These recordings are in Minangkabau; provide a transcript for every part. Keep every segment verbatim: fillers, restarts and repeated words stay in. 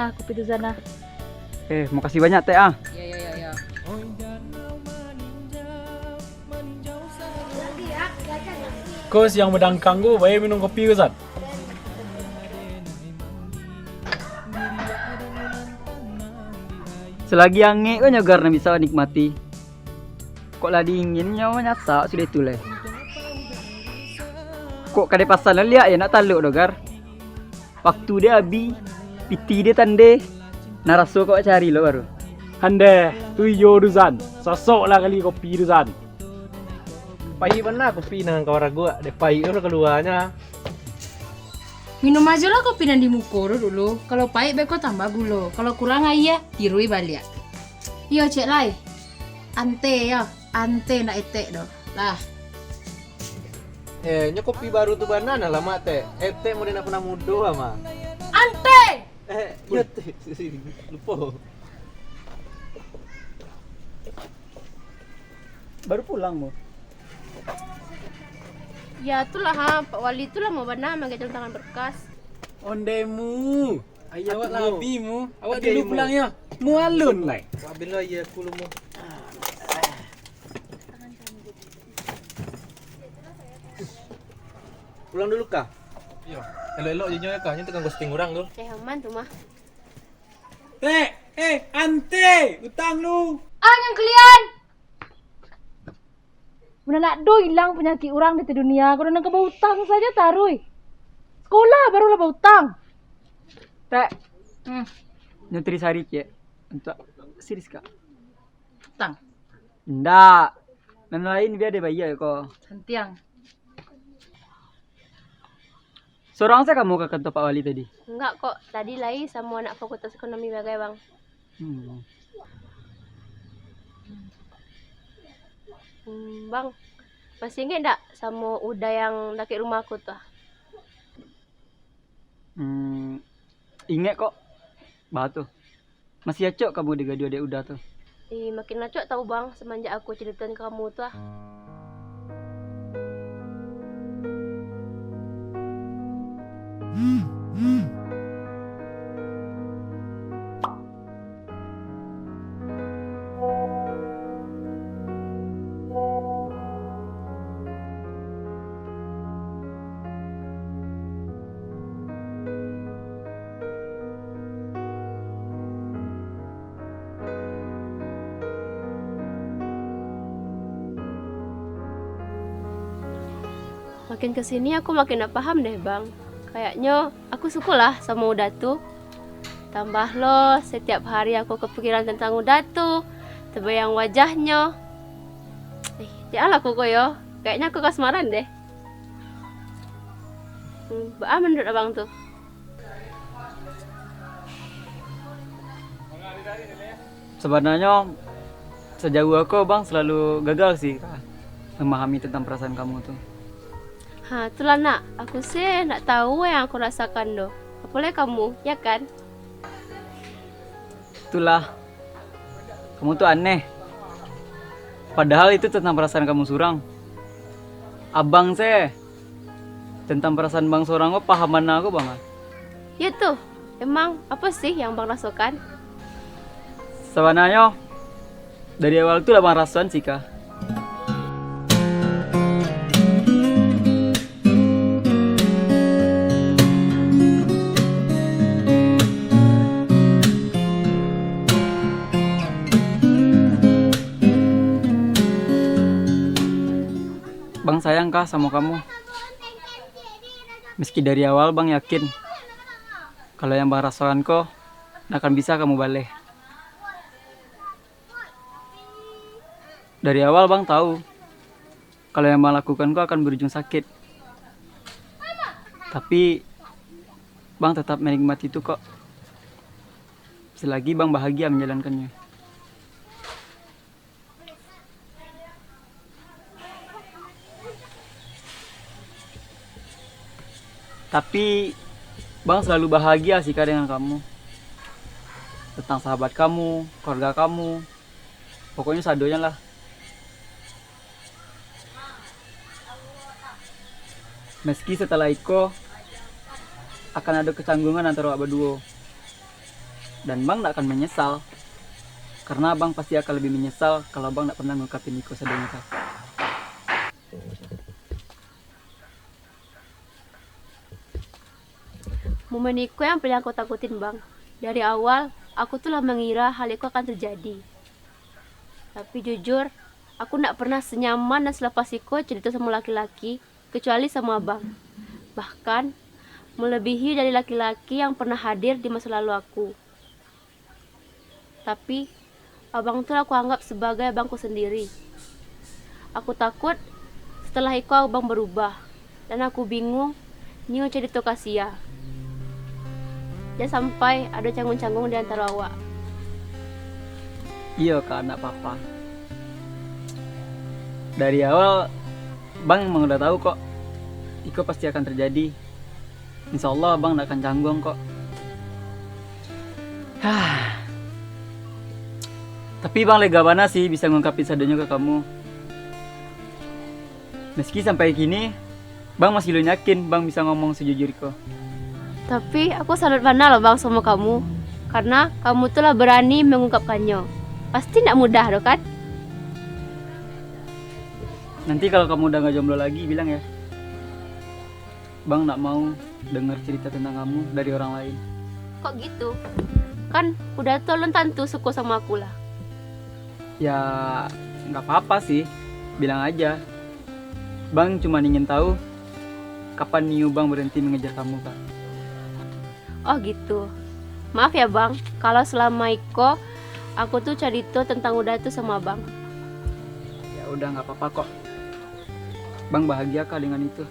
Ah, kopi tu, Zan, ah. Eh, makasih banyak, Tek, ah. Ya, ya, ya, ya. Ko siang badangkang ko, bae minum kopi ko, Zan. Selagi angek ko nyo, Gar, nan bisa nikmati. Kok lah dingin nyo manyatak sudah tu lai. Kok kadai pasan lah liak yo nak taluk do, Gar. Waktu dia abih, piti dia tandeh, nan raso kok cari lo baru. Andeh, tu iyo tu, Zan. Sosok lah kali kopi tu, Zan. Paik bana kopi nan ka baraguak, dek paik tu lah kaluanyo. Minum ajo lah kopi nan di muko tu dulu. Kalau paik, beko tambah gulo. Kalau kurang aia, tirui baliak. Iyo, cek lai. Ante yo, ante nak etek do. Lah. Eh, nyo kopi baru tu bana nah lamak, Tek. Etek model nak pernah mudo ama. Ante! Eh, iyo, Tek. Lupo. Baru pulang, Mu? Ya, itulah, ha. Pak Wali tu lamo bana mangecek tangan berkas. Ondemu. Ayo, awak labi, Mu. Awak dulu pulang, yo. Mu alun lai. Wak bilo, iyo, aku lu, Mu. Pulang dulu kah? Iyo. Elok-elok je nyo kah? Nyo tukang ghosting urang tu. Eh, aman tu mah. Tek, eh, ante, utang lu. Ah, nyangkelian. Mun nak do ilang panyakik urang di dunia, kalau nan ka bautang sajo taruih. Sekolah barulah bautang. Tek. Hmm. Nyo tiri sari kek. Untuk siris kak. Utang. Ndak. Nan lain bia dibayia ko. Santiang. Sorang sajo kamu ka kantor Pak Wali tadi? Enggak kok, tadi lai samo anak Fakultas Ekonomi bagai, Bang. Hmm. Hmm, Bang, masih ingat ndak samo Uda yang dakek rumah aku tu ah? Hmm, ingat kok. Bah tu. Masih acok kamu digaduah dek Uda tu? Ih, makin acok tau, Bang, semenjak aku ceritain ke kamu tu ah. Makin kesini aku makin ndak paham deh, Bang. Kayaknyo aku sukolah samo Uda tu. Tambah lo, setiap hari aku kepikiran tentang Uda tu, terbayang wajahnyo. Eh, janganlah aku ko yo. Kayaknyo aku kasmaran deh. Hmm, baa menurut Abang tu? Sabananyo, sajauah ko, Bang salalu gagal sih, memahami tentang perasaan kamu tu. Ha, itulah, Nak. Aku sih ndak tahu yang aku rasakan doh. Apolai kamu, ya kan? Itulah. Kamu tu aneh. Padahal itu tentang perasaan kamu surang. Abang se, tentang perasaan Bang surang ko paham bana ko, Bang. Ya tuh, emang apa sih yang Bang rasakan? Sabananyo, dari awal tu lah Bang rasoan sih, Kak. Bang sayang kah samo kamu? Meski dari awal Bang yakin, kalau yang Bang rasokan ko, ndak akan bisa kamu baleh. Dari awal Bang tahu, kalau yang Bang lakukan ko akan berujung sakit. Tapi, Bang tetap menikmati itu kok. Selagi Bang bahagia menjalankannya. Tapi, Bang selalu bahagia sih, Kak, dengan kamu. Tentang sahabat kamu, keluarga kamu. Pokoknya sadonyo lah. Meski setelah iko akan ado kecanggungan antaro awak baduo, Dan Bang ndak akan menyesal, karena Abang pasti akan lebih menyesal kalau Abang ndak pernah ngungkapin iko sadonyo, Kak. Momen iko yang paling aku takutin, Bang. Dari awal, aku tu lah mangira hal iko akan terjadi. Tapi jujur, aku ndak pernah senyaman dan selepas iko cerita sama laki-laki, kecuali sama Abang. Bahkan, melebihi dari laki-laki yang pernah hadir di masa lalu aku. Tapi, Abang tu lah aku anggap sebagai abangku sendiri. Aku takut setelah iko Abang berubah, dan aku bingung nio carito ka sia. Jan sampai ado canggung-canggung di antaro awak. Iyo, Kak, ndak papa. Dari awal, Bang emang udah tahu kok, iko pasti akan terjadi. Insya Allah Abang ndak akan cangguang kok. Hah. Tapi Bang lega bana sih bisa ngungkapin sadonyo ka kamu. Meski sampai kini, Bang masih ulun yakin Bang bisa ngomong sejujur iko. Tapi aku salut bana loh, Bang, sama kamu. Karena kamu tu lah berani mengungkapkannya. Pasti ndak mudah doh, kan? Nanti kalau kamu udah nggak jomblo lagi, bilang ya. Bang ndak mau dengar cerita tentang kamu dari orang lain. Kok gitu? Kan udah tu alun tantu suko sama aku lah. Ya, nggak apa-apa sih. Bilang aja. Bang cuma ingin tahu kapan nio Bang berhenti mengejar kamu, Kak. Oh gitu. Maaf ya, Bang, kalau selama iko aku tu carito tentang Uda tu sama Abang. Ya udah, nggak apa-apa kok. Bang bahagia kah dengan itu?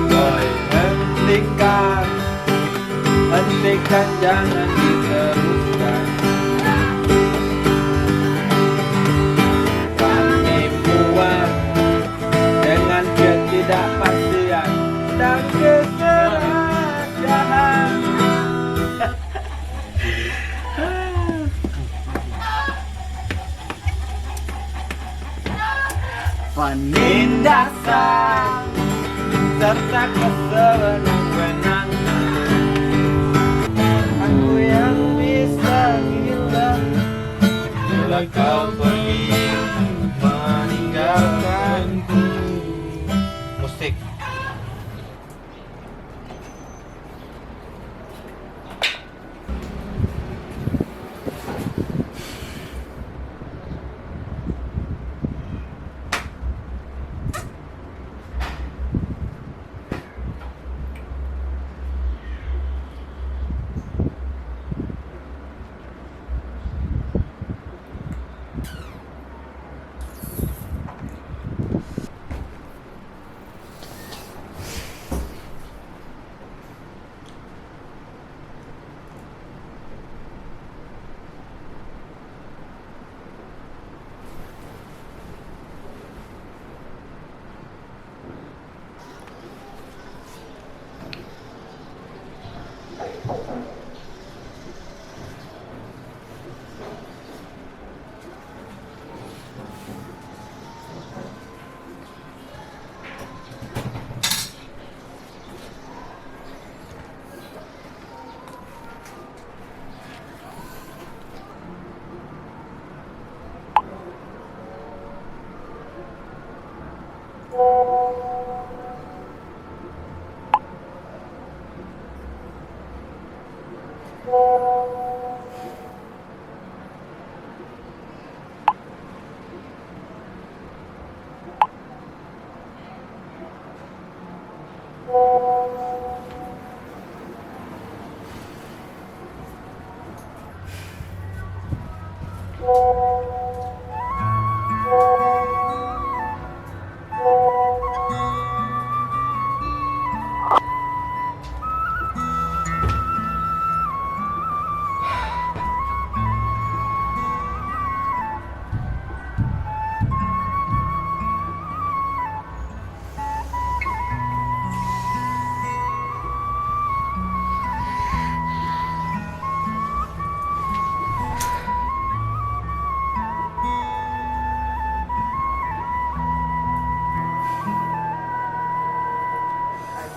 Boy, hentikan, hentikan, jangan diteruskan. Kami muak dengan ketidakpastian dan keserakahan. Penindasan serta kesewenang-wenangan. Aku yang bisa gila bila kau pergi meninggalkanku. Musik.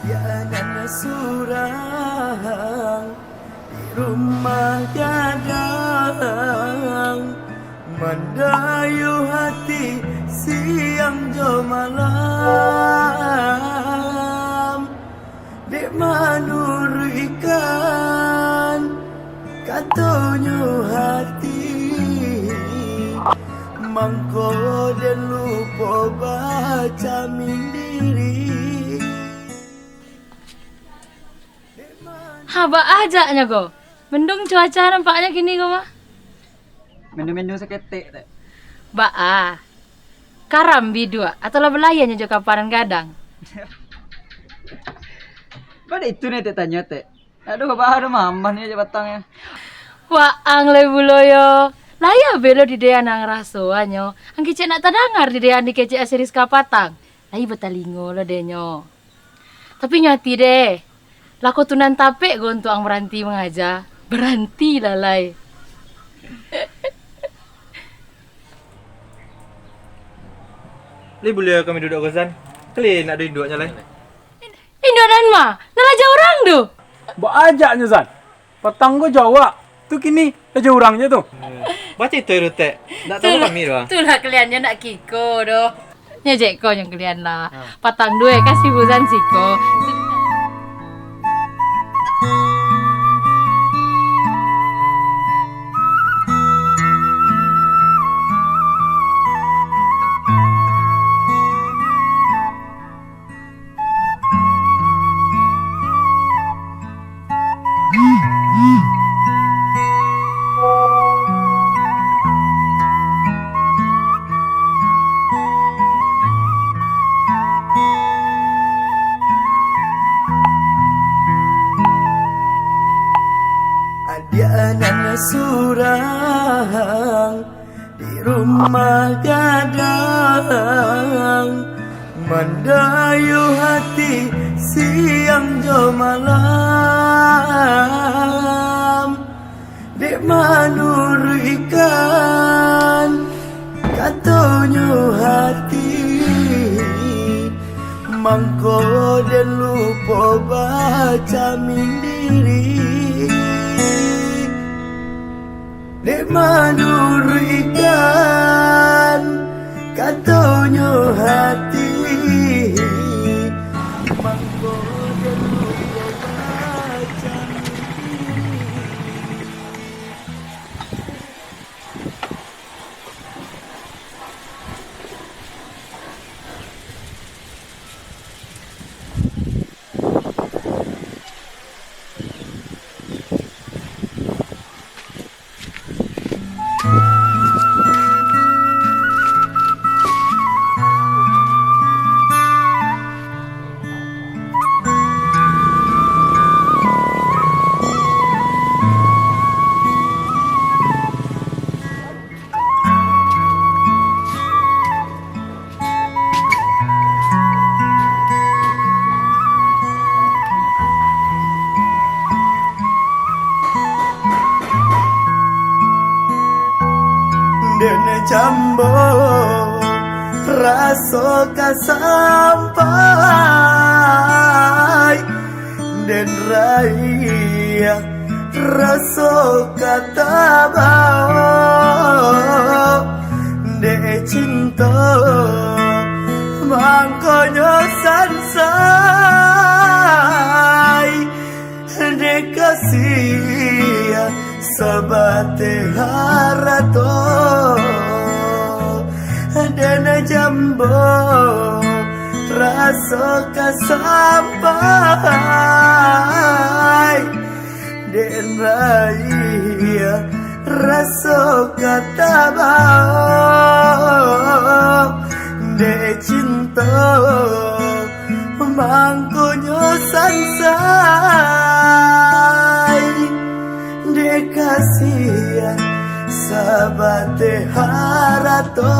Adiak nan surang di rumah gadang, mandayuah ati siang jo malam. Dek manuruikkan katonyo hati, mangko den lupo bacamin diri. Ha, baa ajaknyo ko. Mendung cuaca nampaknyo kini ko mah. Mendung-mendung saketek, Tek. Baa. Karam biduak, atau lah balayia nyo jo kaparan gadang? Baa itu nyo, Tek, tanyo, Tek. Aduh, baa ado mamah nyo jo patangnyo. Waang lai pulo yo. Layia belo di dek ang rasoannyo. Ang kecek nak tadanga di dek ang dikecek asiri sakapatang. Lai batalingo lo dek nyo. Tapi nyo ati deh, lako tu nan tapek ko untuak ang baranti mangaja. Barantilah lai. Lai buliah kami duduak ko, Zan? Kali nak ado induaknyo lai. Induak nan ma? Nan lah jauah urang tu. Baa ajaknyo, Zan. Patang ko jauah. Tu kini lah jauah urang je tu. Hmm. Baca itu, Rutek. Nak tahu kami doh. Itulah kalian je nak kiko doh. Nyo jek ko nyo kalian lah. Ha. Patang duo, eh, kasih buzan siko. Adiak nan surang di rumah gadang, mandayuah ati siang jo malam. Dek manuruikkan katonyo hati, mangko den lupo bacamin diri. Dek manuruikkan katonyo hati, mangko den lupo bacamin diri. Jambo raso ka sampai, den raiya raso ka tabao. Dek cinto mangkonyo sansai, dek kasiah sabateh harato. Den jambo raso ka sampai, den raiya raso ka tabao. Dek cinto mangkonyo sansai, dek kasiah sabateh harato.